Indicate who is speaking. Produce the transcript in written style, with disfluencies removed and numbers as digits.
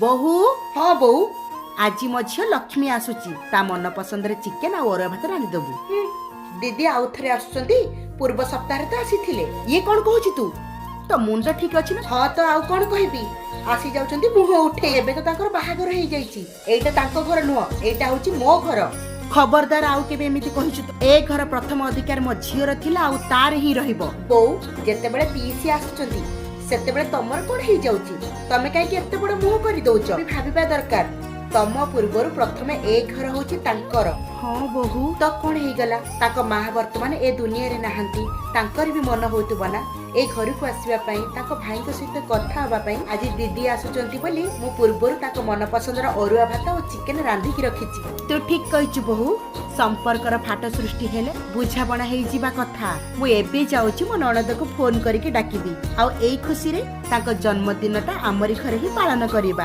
Speaker 1: ବୋହୂ।
Speaker 2: ହଁ ବୋଉ।
Speaker 1: ଆଜି ମୋ ଝିଅ ଲକ୍ଷ୍ମୀ ଆସୁଛି, ତା ମନ ପସନ୍ଦରେ ଚିକେନ ଆଉ ଅରୁଆ ଭାତ ରାନ୍ଧିଦବୁ।
Speaker 2: ଦିଦି ଆଉ ଥରେ ଆସୁଛନ୍ତି? ପୂର୍ବ ସପ୍ତାହରେ ତ ଆସିଥିଲେ।
Speaker 1: ଇଏ କଣ କହୁଛୁ ତୁ? ତୋ ମୁଣ୍ଡ ଠିକ ଅଛି ନା?
Speaker 2: ହଁ ତ, ଆଉ କଣ କହିବି? ଆସି ଯାଉଛନ୍ତି ମୁହଁ ଉଠେଇ। ଏବେ ତ ତାଙ୍କର ବାହାଘର ହେଇଯାଇଛି। ଏଇଟା ତାଙ୍କ ଘର ନୁହଁ, ଏଇଟା ହଉଛି ମୋ ଘର।
Speaker 1: ଖବରଦାର, ଆଉ କେବେ ଏମିତି କହିଛୁ ତ, ଏ ଘର ପ୍ରଥମ ଅଧିକାର ମୋ ଝିଅର ଥିଲା ଆଉ ତାର ହିଁ ରହିବ।
Speaker 2: ବୋଉ, ଯେତେବେଳେ ପିଇସି ଆସୁଛନ୍ତି ସେତେବେଳେ ତମର କଣ ହେଇଯାଉଛି? ତମେ କାହିଁକି ଏତେ ବଡ ମୁହଁ କରିଦଉଛ? ବି ଭାବିବା ଦରକାର, ତମ ପୂର୍ବରୁ ପ୍ରଥମେ ଏ ଘର ହଉଛି ତାଙ୍କର।
Speaker 1: ହଁ ବୋହୂ।
Speaker 2: ତ କଣ ହେଇଗଲା? ତାଙ୍କ ମା ବର୍ତ୍ତମାନ ଏ ଦୁନିଆରେ ନାହାନ୍ତି। ତାଙ୍କର ବି ମନ ହଉଥିବ ନା ଏ ଘରକୁ ଆସିବା ପାଇଁ, ତାଙ୍କ ଭାଇଙ୍କ ସହିତ କଥା ହବା ପାଇଁ। ଆଜି ଦିଦି ଆସୁଛନ୍ତି ବୋଲି ମୁଁ ପୂର୍ବରୁ ତାଙ୍କ ମନ ପସନ୍ଦର ଅରୁଆ ଭାତ ଓ ଚିକେନ ରାନ୍ଧିକି ରଖିଛି।
Speaker 1: ତୁ ଠିକ କହିଛୁ ବୋହୂ। ସମ୍ପର୍କର ଫାଟ ସୃଷ୍ଟି ହେଲେ ବୁଝାମଣା ହେଇଯିବା କଥା। ମୁଁ ଏବେ ଯାଉଛି, ମୋ ନଣନ୍ଦକୁ ଫୋନ କରିକି ଡାକିବି ଆଉ ଏଇ ଖୁସିରେ ତାଙ୍କ ଜନ୍ମଦିନଟା ଆମରି ଘରେ ହିଁ ପାଳନ କରିବା।